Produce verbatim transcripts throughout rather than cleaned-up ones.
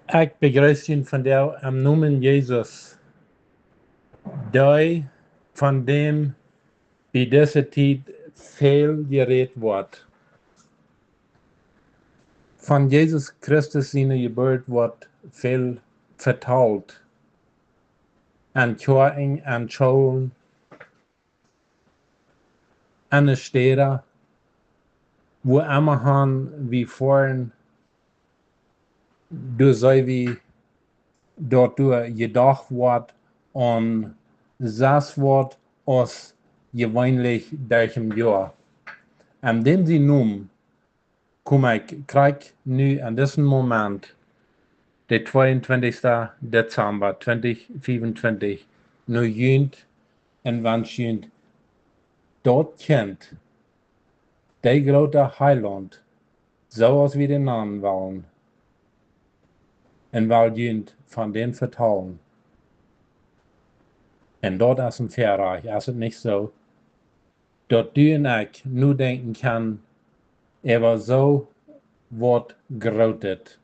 Ekj bejreess junt vondoag em Nomen Jesus, dee von däm bie dise Tiet väl jerät woat. Von Jesus Christus siene Jeburt woat väl vetalt, en Kjoakjen, en Schoolen, en de Städa, wua emma han wie foaren, doa see wie, daut doa jedocht woat aun soo waut aus jeweenlich derch een Joa. En däm sien Nomen kom ekj krakjt nu en disen Moment, de tweeuntwintichste Dezemba twintich fiefuntwintich, no junt un wensch junt daut Kjint, dee groota Heilaunt, soo aus wie dän nanen wellen, un well junt von dän vetalen. Un daut es een Väarajcht, es et nich soo, daut du un ekj nodenkjen kjennen äwa soo waut Grootet?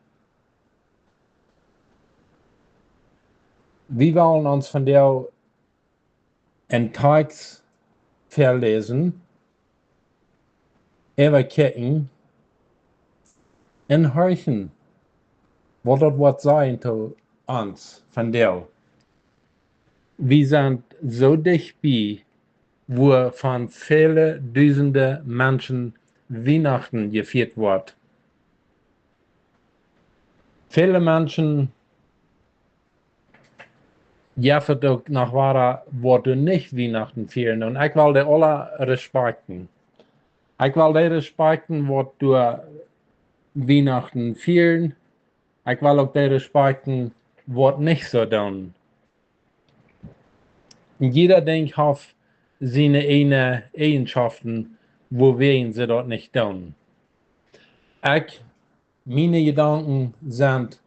Wie wellen ons vondoag een Tekst väaläsen, äwakjikjen un horchen, waut daut woat sajen to ons vondoag. Wie sent soo dicht bie, wua von väle dusende Menschen Wienachten jefieet woat. Väle Menschen jeft et uk noch wada, waut doa nich Wienachten fieren. Un ekj well dee aula respakjten. Ekj well dee respakjten, waut doa Wienachten fieren. Ekj well uk dee respakjten, waut nich soo doonen. Un jieda Dinkj haft siene eejne Eejenschoften, wuawäajen see daut nich doonen. Ekj, miene Jedanken sent,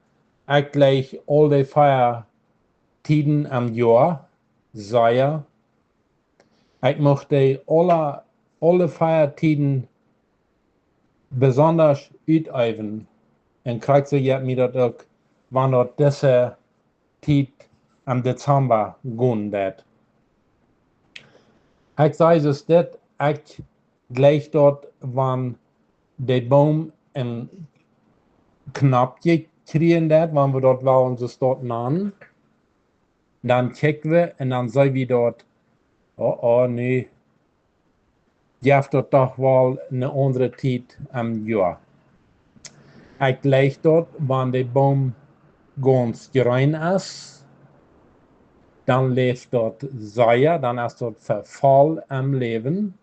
ekj jleich aul dee Feiatieden em Joa sea. Ekj mucht dee aula, aule Feiatieden besondasch uteewen. Un krakjt soo jeit mie daut uk, wan daut dise Tiet em Dezemba gonen deit. Ekj saj soo dit, ekj jleich daut, wan de Boom een Knoppje kjrieen deit, wan wie daut wellen soo daut nanen, dan kjikj wie un dan see wie daut, oh, oh, nu jeft daut doch woll eene aundre Tiet em Joa. Ekj jleich daut, wan de Boom gaunz jreen es, dan läft daut sea, dan es daut Vefoll em Läwen.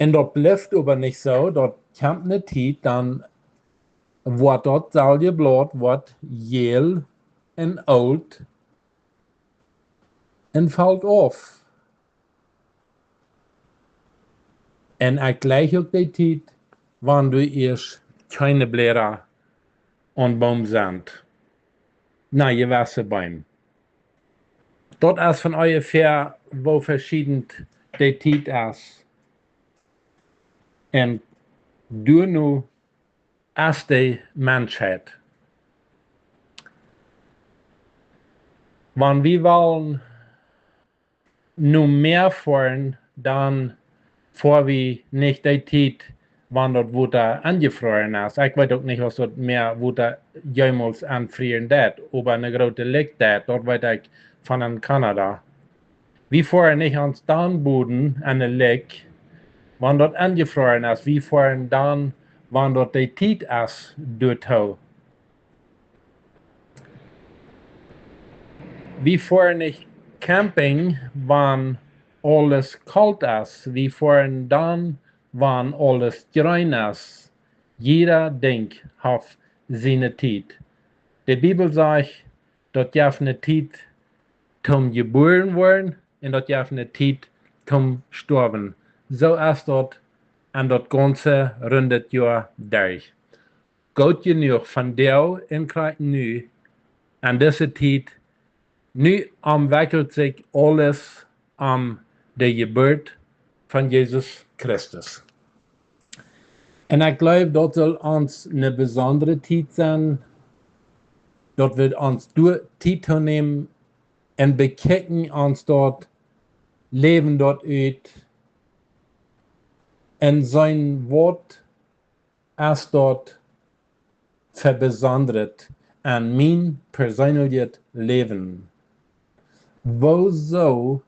Un daut blift oba nich soo, daut kjemt eene Tiet, dan woat daut selwje Blaut, woat jäl un oolt un felt auf. Un ekj jleich uk dee Tiet, wan doa ieescht kjeene Bläda aum Boom sent. Na, jie weeten, Beem. Daut es von onjefäa, woo veschieden dee Tiet es. Un doano es de Menschheit. Wan wie wellen no Mäa foaren, dan foa wie nich dee Tiet, wan daut Wota enjefroaren es. Ekj weet uk nich, aus daut Mäawota jemols enfrieren deit, oba eene groote Likj deit, daut weet ekj von en Kanada. Wie foaren nich aun dän Boden en de Likj, wan daut enjefroaren es. Wie foaren dan, wan daut dee Tiet es, doatoo. Wie foaren nich camping, wan aules kolt es. Wie foaren dan, wan aules jreen es. Jieda Dinkj haft siene Tiet. De Bibel sajcht, daut jeft eene Tiet toom jebuaren woaren un daut jeft eene Tiet toom stoawen. Soo es daut en daut gaunze rundet Joa derch. Goot jenuach vondoag un krakjt nu, en dise Tiet, nu omwekjelt sikj aules om de Jeburt von Jesus Christus. Un ekj jleew, daut saul ons eene besondre Tiet sennen, daut wie ons doa Tiet to nämen un bekjikjen ons daut, läwen daut ut un seenen, waut es daut fa besondret aun mien perseenlichet Läwen? Wuasoo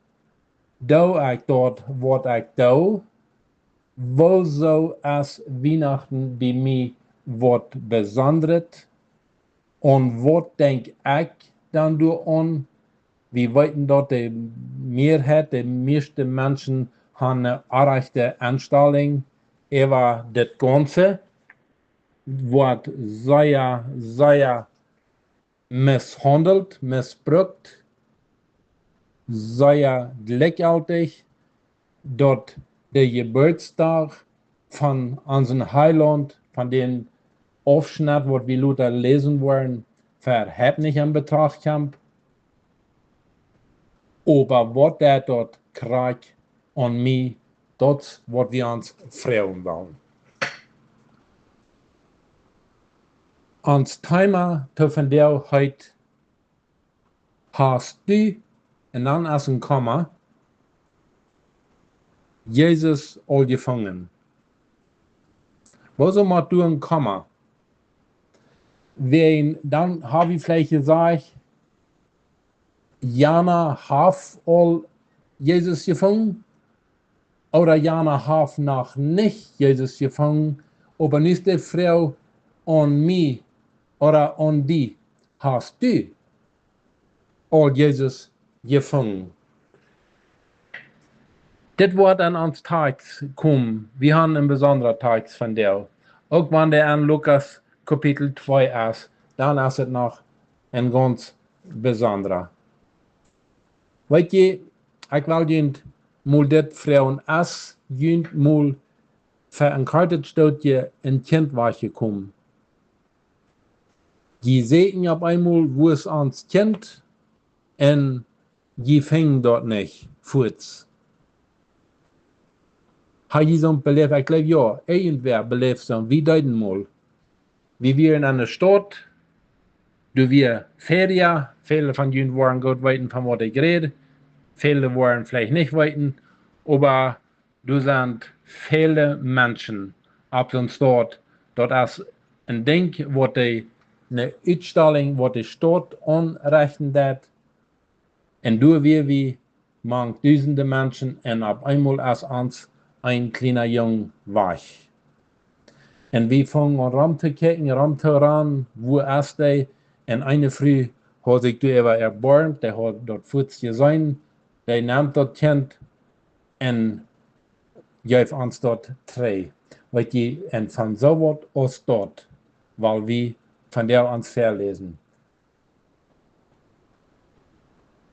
doo ekj daut, waut ekj doo? Wuasoo es Wienachten bie mie waut Besondret? Un waut denkj ekj dan doaraun? Wie weeten, daut de Mearheit, de mieeschte Menschen haben eene orrajchte Enstalunk äwa dit Gaunze, woat sea, sea misshaundelt, missbrukt, sea jlikjjeltich, daut de Jeburtsdach von onsen Heilaunt, von dän Aufschnett, waut wie lota läsen woaren, äwahaupt nich en Betracht kjemt. Oba waut deit daut krakjt aun mie, daut es, waut wie ons froagen wellen. Ons Thema to vondoag heet: Hast du, un dan es een Komma, Jesus aul jefungen? Wuasoo mott doa een Komma? Wäajen dan hab wie veleicht jesajcht, jana haft aul Jesus jefungen, ooda jana haft noch nich Jesus jefungen, oba nu es de Froag aun mie ooda aun die: Hast du aul Jesus jefungen? Dit woat aun ons Tekst komen. Wie haben een besondren Tekst vondoag. Uk wan dee en Lukas Kapitel twee es, dan es et noch een gaunz besondra. Weet jie, ekj well junt mol dit froagen: Es junt mol fa een kortet Stootje een Kjint wajchjekomen? Jie säden opp eemol: Wua es ons Kjint? Un jie fungen daut nich fuaz. Hab jie soont beläft? Ekj jleew jo, irjentwäa beläft soont. Wie deeden mol, wie wieren en de Staut, doa wia Ferie, väle von junt woaren goot weeten, von waut ekj räd, väle woaren veleicht nich weeten, oba doa sent väle Menschen opp soon Staut. Daut es een Dinkj, waut de, eene Utstalunk, waut de Staut aunrechten deit. Un doa wia wie mank dusende Menschen un opp eemol es ons een kjliena Jung wajch. Un wie fungen aun rom to kjikjen, rom to ranen: Wua es dee? Un eene Fru haud sikj doaräwa erboarmt, dee haud daut fuaz jeseenen, dee neem daut Kjint un jeef ons daut trigj. Weet jie, un von soo waut aus daut well wie vondoag ons väaläsen.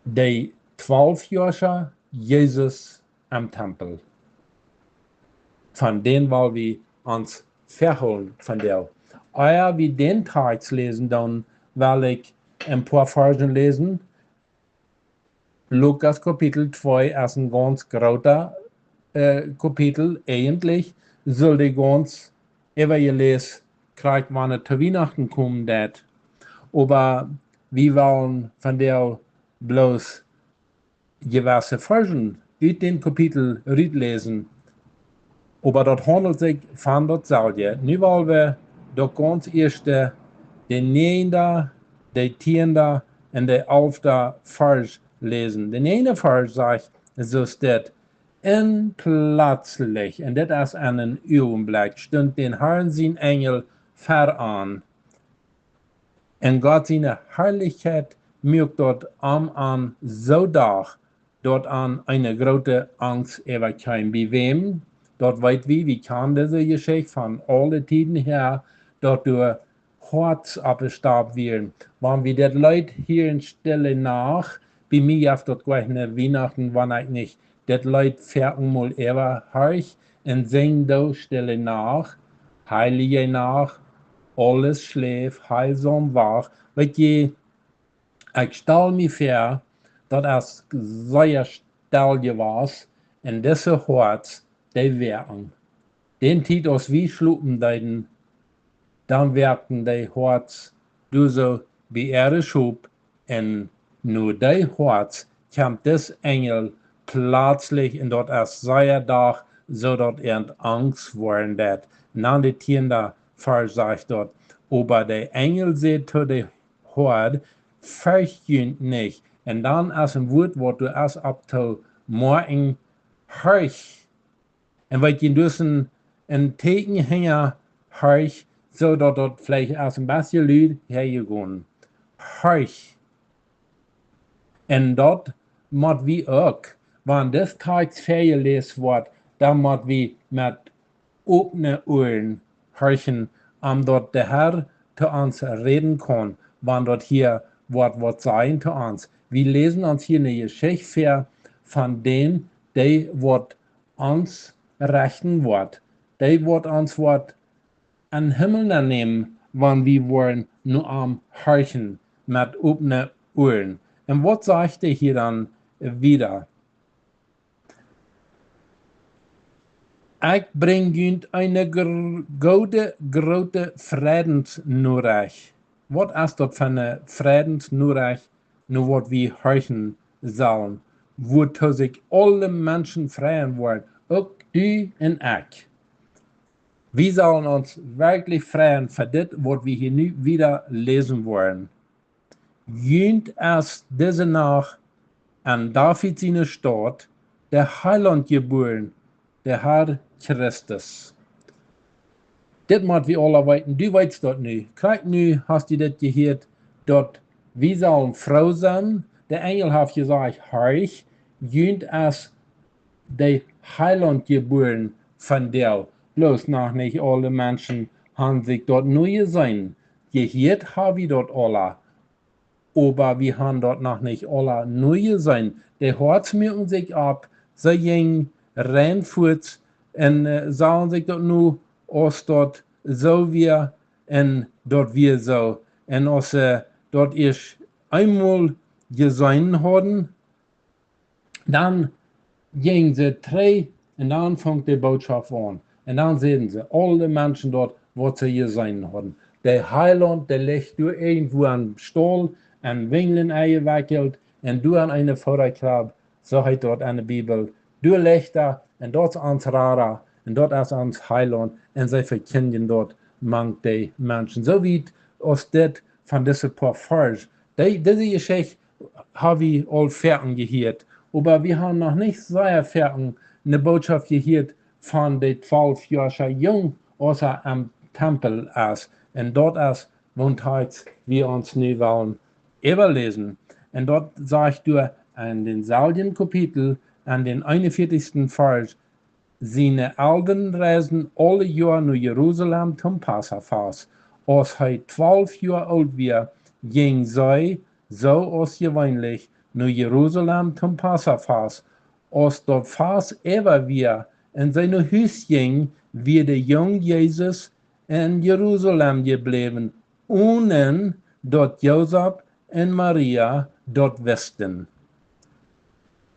De twalfjoascha Jesus em Tempel. Von dän well wie ons väahoolen vondoag. Ea wie dän Tekst läsen, dan well ekj een poa Varzen läsen. Lukas Kapitel twee es een gaunz groota, äh, Kapitel. Eejentlich sull dee gaunz äwajeläst kjrieen, wan et to Wienachten komen deit. Oba wie wellen vondoag bloos jewesse Varzen ut dän Kapitel rutläsen. Oba daut haundelt sikj von daut selwje. Nu well wie daut gaunz ieeschte, de näajenda, de tienda un de alfta Varsch läsen. De näajenda Varsch sajcht, soo steit: Un pletslich, un dit es en een Uagenblekj, stunt dän Harn sien Enjel ver an. Un Gott siene Harlichkjeit muak daut am aun soo doa, daut an eene groote Angst äwakjeem. Bie wäm? Daut weet wie, wie kjanen dise Jeschicht von aule Tieden häa, daut doa Hoaten oppjestopt wieren. Wan wie dit Leet hieren, Stille Nacht, bie mie jeft daut jlikj no Wienachten, wan ekj nich dit Leet väa mol äwa horch un sinj doo: Stille Nacht, heilige Nacht, aules schläft, heilsom wacht. Weet jie, ekj stal mie väa, daut es sea stell jewast en dise Hoaten, dee wieren. Dän Tiet aus wie schlopen deeden, dan wirkten dee Hoads doa soo bie äare Schop, un no dee Hoads kjemt dis Enjel plötzlich, un daut es sea Dach, soo daut an Angst woaren deit. Un dan de tieenda Varsch sajcht daut: Oba de Enjel säd to de Hoad: Fercht junt nich. Un dan es een Wuat, waut doa es opp to moakjen: Horch. Un weet jie, doa es een, een Tieekjen hinja horch, soo daut daut veleicht es een bät lud häajegonen. Horch. Un daut mott wie uk. Wan dis Tekst väajeläst woat, dan mott wie met opne Uaren horchen, om daut de Herr to ons räden kaun, wan daut hia woat waut sajen to ons. Wie läsen ons hia eene Jeschicht väa von dän, dee waut ons rechten woat, dee waut ons woat em Himmel aunnämen, wan wie woaren no am horchen met opne Uaren. Un waut sajcht hee hia dan wieda? Ekj brinj junt eene gr-, goode, groote Freidensnorecht. Waut es daut fa eene Freidensnorecht, no waut wie horchen sellen? Wuatoo sikj aule Menschen freien woaren, uk du un ekj. Wie sellen ons werkjlich freien fa dit, waut wie hia nu wieda läsen woaren. Junt es dise Nacht en David siene Staut de Heilaunt jebuaren, de Herr Christus. Dit mott wie aula weeten. Du weetst daut nu. Krakjt nu hast du dit jehieet, daut wie sellen froo sennen. De Enjel haft jesajcht: Horch, junt es de Heilaunt jebuaren vondoag. Bloos noch nich aule Menschen han sikj daut nu jeseenen. Jehieet ha wie daut aula, oba wie han daut noch nich aula nu jeseenen. De Hoads muaken sikj opp, see jinjen rein fuats un, äh, sagen sikj daut nu, aus daut soo wia, un daut wia soo. Un aus see daut ieescht eemol jeseenen hauden, dan jinjen see trigj un dan funk de Bootschoft aun. Un dan säden see, aule Menschen doa, waut see jeseenen hauden: De Heilaunt, dee licht doa irjentwua em Staul, en Winjlen enjewekjelt, un doa en eene Fodakrab, soo heet daut en de Bibel. Doa licht hee, un daut es ons Rada, un daut es ons Heilaunt, un see vekjindjen daut mank de Menschen. Soo wiet aus dit von dise poa Varsch. Dee, dise Jeschicht ha wie aul foaken jehieet, oba wie han noch nich sea foaken eene Bootschoft jehieet von de twalfjoascha Jung, aus hee em Tempel es. Un daut es, waut hee, wie ons nu wellen äwaläsen. Un daut sajcht doa en dän selwjen Kapitel, en dän eenunvieetichsten Varsch: Siene Elren reisden aule Joa no Jerusalem toom Passafast. Aus hee twalf Joa oolt wia, jinjen see, soo aus jeweenlich, no Jerusalem toom Passafast. Aus daut Fast äwa wia un see no Hus jinjen, wia de Jung Jesus en Jerusalem jebläwen, onen daut Josef un Maria daut wisten.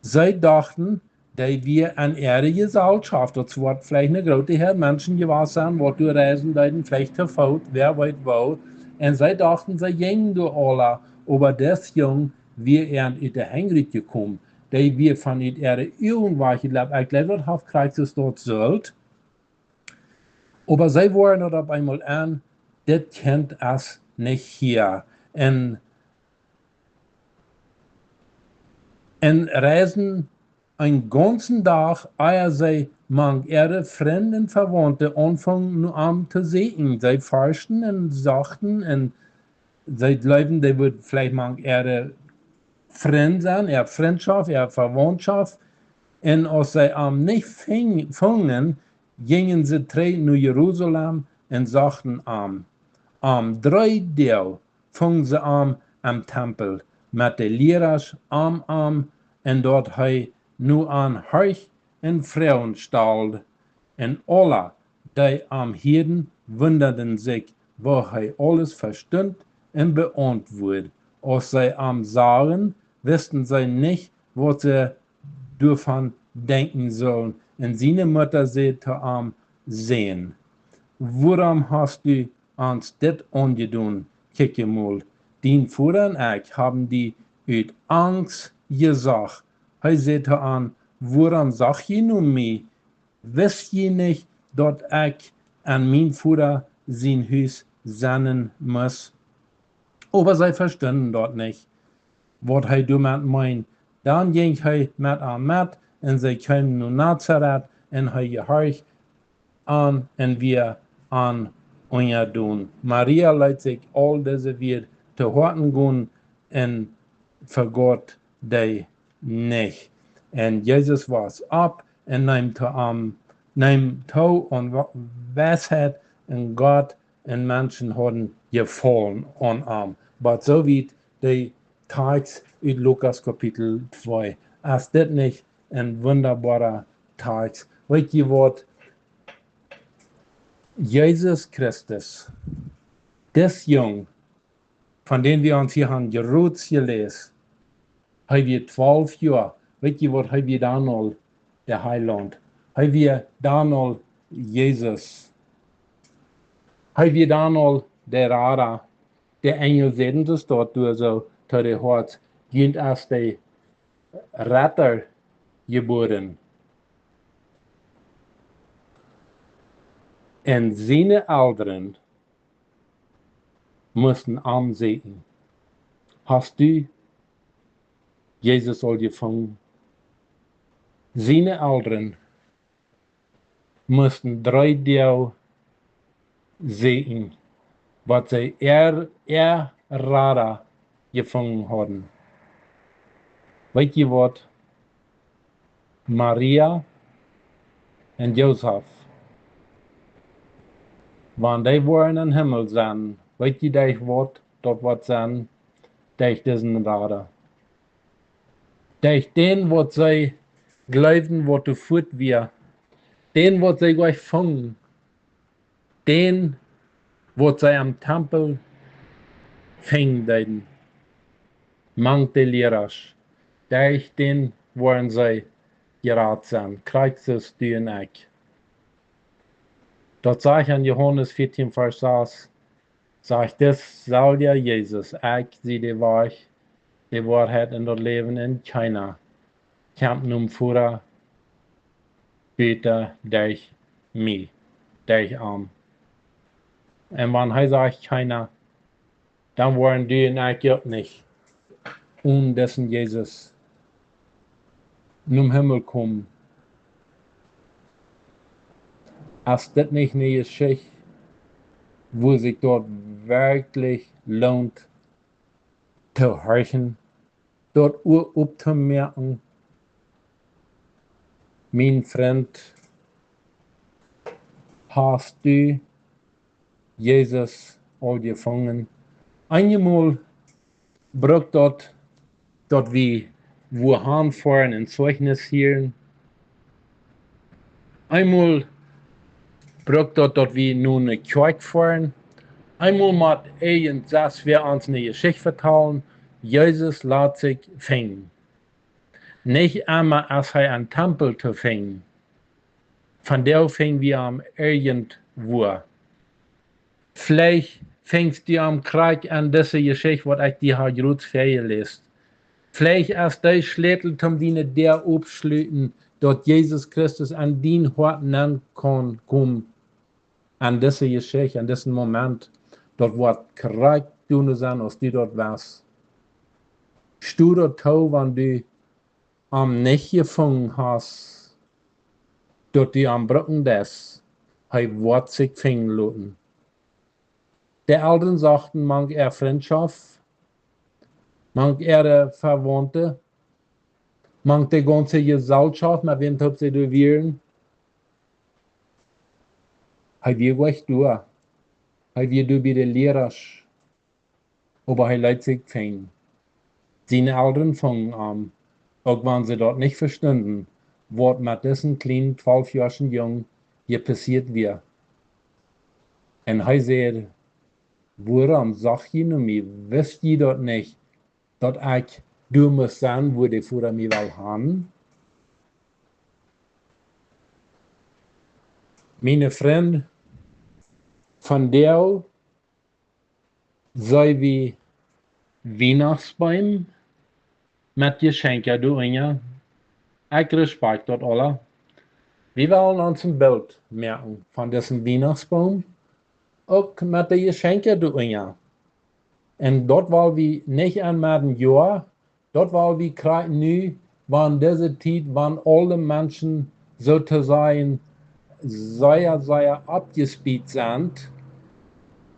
See dochten, dee wia en äare Jeselschoft, daut woat veleicht eene groote Häad Menschen jewast sennen, waut doa reisen deeden, veleicht to Foot, wäa weet woo. Un see dochten, see jinjen doa aula, oba dis Jung wia an ut de Henj rutjekomen. Dee wia von ut äare Uagen wajchjeloopen. Ekj jleew, daut haft Christus daut jesajcht. Oba see wieren daut opp eemol aun, dit Kjint es nich hia. Un, un reisden eenen gaunzen Dach, ea see mank äare Frind un Vewaunte aunfungen no am to sieekjen. See forschten un sochten un see jleewden, dee wudd veleicht mank äare Frind sennen, äare Frintschoft, äare Vewauntschoft. Un aus see am nich fing-, fungen, jinjen see trigj no Jerusalem un sochten am. Aum dreeden Dach fungen see am em Tempel met de Liera om am, un daut hee nu an horcht un Froagen stald. Un aule, dee am hieeden, wundaden sikj, woo hee aules vestunt un beauntwuad. Aus see am sagen, wisten see nich, waut see doavon denkjen sullen. Un siene Mutta säd to am: Sän? Wuarom hast du ons dit aunjedonen? Kjikj emol, dien Voda un ekj haben die ut Angst jesocht. Hee säd to an: Wuarom socht jie no mie? Wist jie nich, daut ekj en mien Voda sien Hus sennen must? Oba see vestunden daut nich, waut hee doamet meend. Dan jinkj hee met an met, un see kjeemen no Nazaret, un hee jehorcht an un wia an unjadon. Maria leet sikj aul dise Wieed to Hoaten gonen un vegaut dee nich. Un Jesus wos opp un neem to am, neem to aun Wa-, Weisheit, un Gott un Menschen hauden Jefaulen aun am. Oba soo wiet de Takjst ut Lukas Kapitel twee. Es dit nich een wundaboara Takjst? Weet jie waut? Jesus Christus, dis Jung, von dän wie ons hia han jrod jeläst, hee wia twalf Joa. Weet jie waut? Hee wia dan aul de Heilaunt. Hee wia dan aul Jesus. Hee wia dan aul de Rada. De Enjel säden daut doa soo to de Hoads: Junt es de Rada jebuaren. Un siene Elren musten am sieekjen. Hast du Jesus aul jefungen? Siene Elren musten dree Doag sieekjen, waut see äa, äa Rada jefungen hauden. Weet jie waut? Maria un Josef, wan dee woaren em Himmel sennen, weet jie, derch waut daut woat sennen? Derch disen Rada. Derch dän, waut see jleewden, waut doa fuat wia. Dän, waut see jlikj fungen. Dän, waut see aum Tempel finjen deeden, mank de Liera. Derch dän woaren see jerat sennen. Christus, du un ekj. Daut sajcht en Johanes vieetieen, Varsch sas, sajcht: Dis selwja Jesus: Ekj sie de Wajch, de Woarheit un daut Läwen, un kjeena kjemt nom Voda buta derch mie, derch am. Un wan hee sajcht kjeena, dan woaren du un ekj uk nich onen disen Jesus nom Himmel komen. Es dit nich ne Jeschicht, wua sikj daut werkjlich loont to horchen, daut Ua opptomoaken? Mien Frint, hast du Jesus aul jefungen? Eenjemol brukt daut, daut wie wua han foaren un Zeichnis hieren. Eenmol brukt daut, daut wie no ne Kjoakj foaren. Eenmol mott irjentwäa ons ne Jeschicht vetalen. Jesus lat sikj finjen. Nich emma es hee em Tempel to finjen. Vondoag finj wie am irjentwua. Veleicht finjst du am krakjt en dise Jeschicht, waut ekj die ha jrod väajeläst. Veleicht es de Schlätel toom diene Däa oppschluten, daut Jesus Christus en dien Hoat nenn kaun komen. En dise Jeschicht, en disen Moment, daut woat krakjt doano sennen, aus du daut west. Sto daut too, wan du am nich jefungen hast, daut du am brucken deist, hee woat sikj finjen loten. De Elren sochten mank äa Frintschoft, mank äare Vewaunte, mank de gaunze Jeselschoft, met wäm toop see doa wieren. Hee wia goanich doa. Hee wia doa bie de Liera. Oba hee leet sikj finjen. Siene Elren fungen am, uk wan see daut nich vestunden, waut met disen kjlienen twalfjoaschen Jung hia passieet wia. Un hee säd: Wuarom socht jie no mie? Wist jie daut nich, daut ekj doa must sennen, wua de Voda mie well han? Miene Frind, vondoag seen wie Wienachtsbeem met Jeschenkja doa unja. Ekj respakjt daut aula. Wie wellen ons een Bilt moaken von disen Wienachtsboom, uk met de Jeschenkja doa unja. Un daut well wie nich aun met een Joa, daut well wie krakjt nu, wan dise Tiet, wan aule Menschen, soo to sajen, sea, sea oppjespiet sent,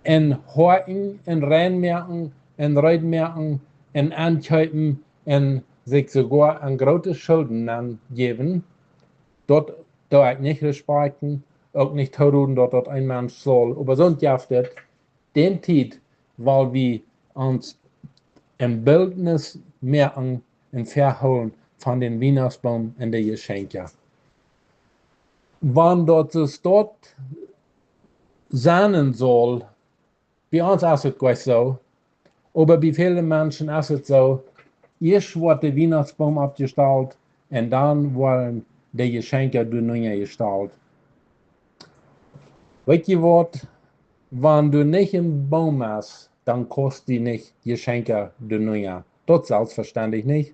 un horchen un rein moaken un reed moaken un enkjeepen un sikj soogoa aun groote Schulden aunjäwen, daut doo ekj nich respakjten, uk nich toroden, daut daut een Mensch saul. Oba soont jeft et, dän Tiet well wie ons een Bildnis moaken un väahoolen von dän Wienachtsboom un de Jeschenkja. Wan daut soo staut sennen saul, bie ons es et goa soo, oba bie väle Menschen es et soo, ieescht woat de Wienachtsboom oppjestalt un dan woaren de Jeschenkja doa unja jestalt. Weetst du waut? Wan doa nich een Boom es, dan kaust du nich Jeschenkja doa unja. Daut selfstvestendlich nich.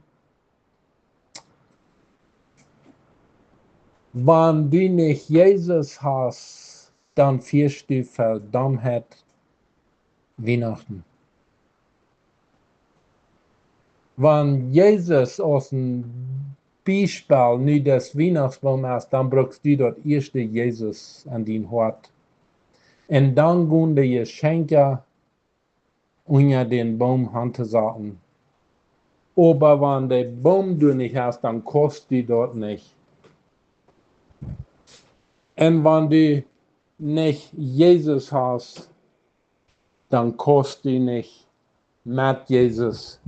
Wan du nich Jesus hast, dan fieescht du ver Dommheit Wienachten. Wan Jesus aus een Biespel nu de Wienachtsboom es, dan brukst du daut ieeschte Jesus aun dien Hoat. Un dan gonen de Jeschenkja unja dän Boom han to saten. Oba wan de Boom doa nich es, dan kaust du daut nich. Un wan du nich Jesus hast, dan kaust du nich met Jesus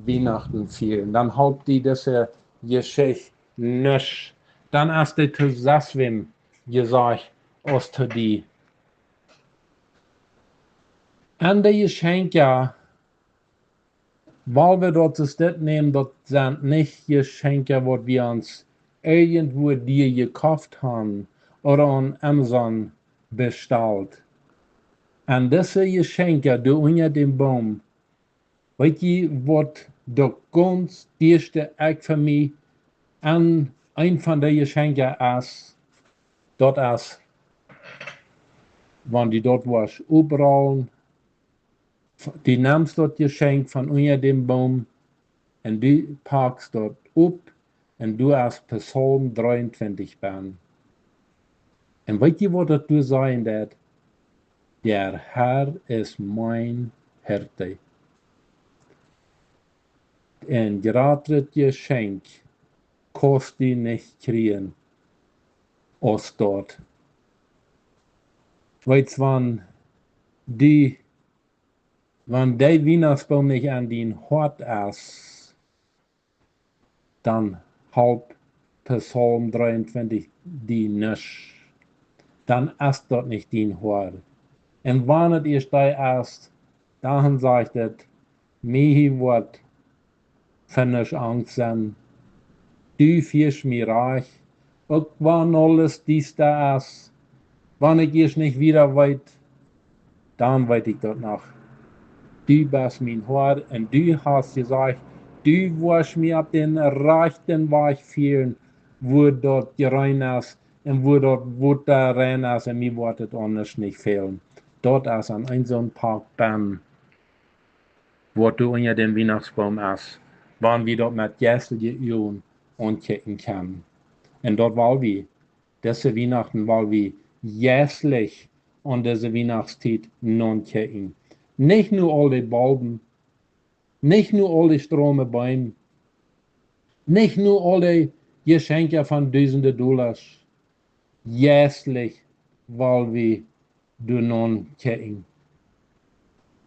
Wienachten fieren. Dan halpt die dise Jeschicht nuscht. Dan es dee to sestwäm jesajcht aus to die. Un de Jeschenkja, wiels wie daut es dit nämen, daut sent nich Jeschenkja, waut wie ons irjentwua dia jekoft han ooda aun Amazon bestalt. Un dise Jeschenkja doa unja dän Boom, weetst du waut daut gaunz dieeschte ekj fa mie aun een von de Jeschenkja es? Daut es, wan du daut woascht oprollen, du nemst daut Jeschenkj von unja dän Boom un du pakst daut opp un doa es Psalm dreeuntwintich bennen. Un weetst du waut daut doa sajen deit? Der Herr ist mein Hirte. Een jratret Jeschenkj kaust du nich kjrieen aus daut. Weetst, wan du, wan de Wienachtsboom nich aun dien Hoat es, dan halpt Psalm dreeuntwintich die nuscht. Dan es daut nich dien Hoat. Un wan et ieescht dee es, dan sajcht et, mie woat fa nuscht Angst sennen. Du fieescht mie rajcht, uk wan aules diesta es, wan ekj ieescht nich wieda weet, dan weet ekj daut noch. Du best mien Hoat un du hast jesajcht, du woascht mie opp dän rajchten Wajch fieren, wua daut jreent es un wua daut Wota rein es un mie woat et aundasch nich fälen. Daut es aun een soon Pakt bennen, waut doa unja dän Wienachtsboom es, wan wie daut met jeistelje Uagen aunkjikjen kjennen. Un daut well wie, dise Wienachten well wie jeistlich aun dise Wienachtstiet naunkjikjen. Nich no aul de Bolben, nich no aul de Stroombeem, nich no aul de Jeschenkja von dusende Dollasch. Jeistlich well wie doa naunkjikjen.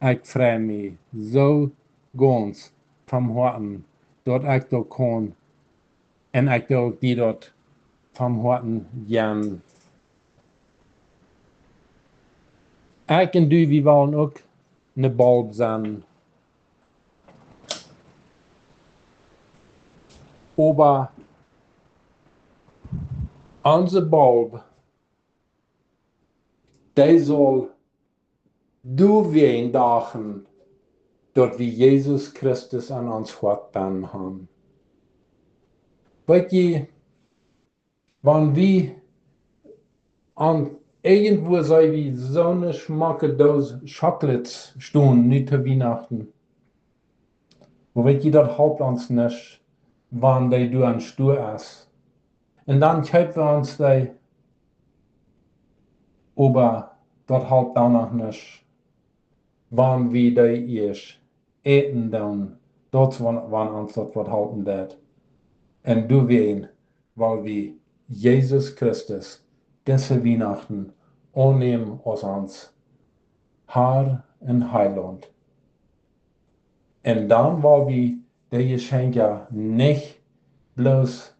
Ekj frei mie soo gaunz von Hoaten, daut ekj daut kaun, un ekj doo die daut von Hoaten jäwen. Ekj un du, wie wellen uk een Bolb sennen. Oba onse Bolb dee saul doawäajen doagen, daut wie Jesus Christus en ons Hoat bennen han. Weet jie, wan wie aun irjentwua see wie soone schmocke Doos Chocolates stonen, nu to Wienachten, oba weet jie, daut halpt ons nuscht, wan dee doa em Stua es. Un dan kjeepen wie ons dee, oba daut halpt dan noch nuscht, wan wie dee ieescht äten doonen. Daut es wan, wan ons daut waut halpen deit. Un doawäajen well wie Jesus Christus dise Wienachten aunnämen aus ons Har un Heilaunt. Un dan well wie de Jeschenkja nich bloos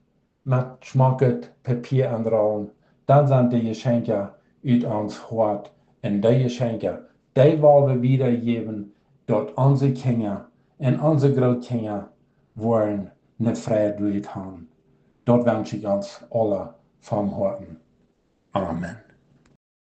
met schmocket Papia enrollen, dan sent de Jeschenkja ut ons Hoat. Un de Jeschenkja, dee well wie wiedajäwen, daut onse Kjinja un onse Grootkjinja woaren ne Freid doaderch han. Daut wensch ekj ons aula von Hoaten. Amen.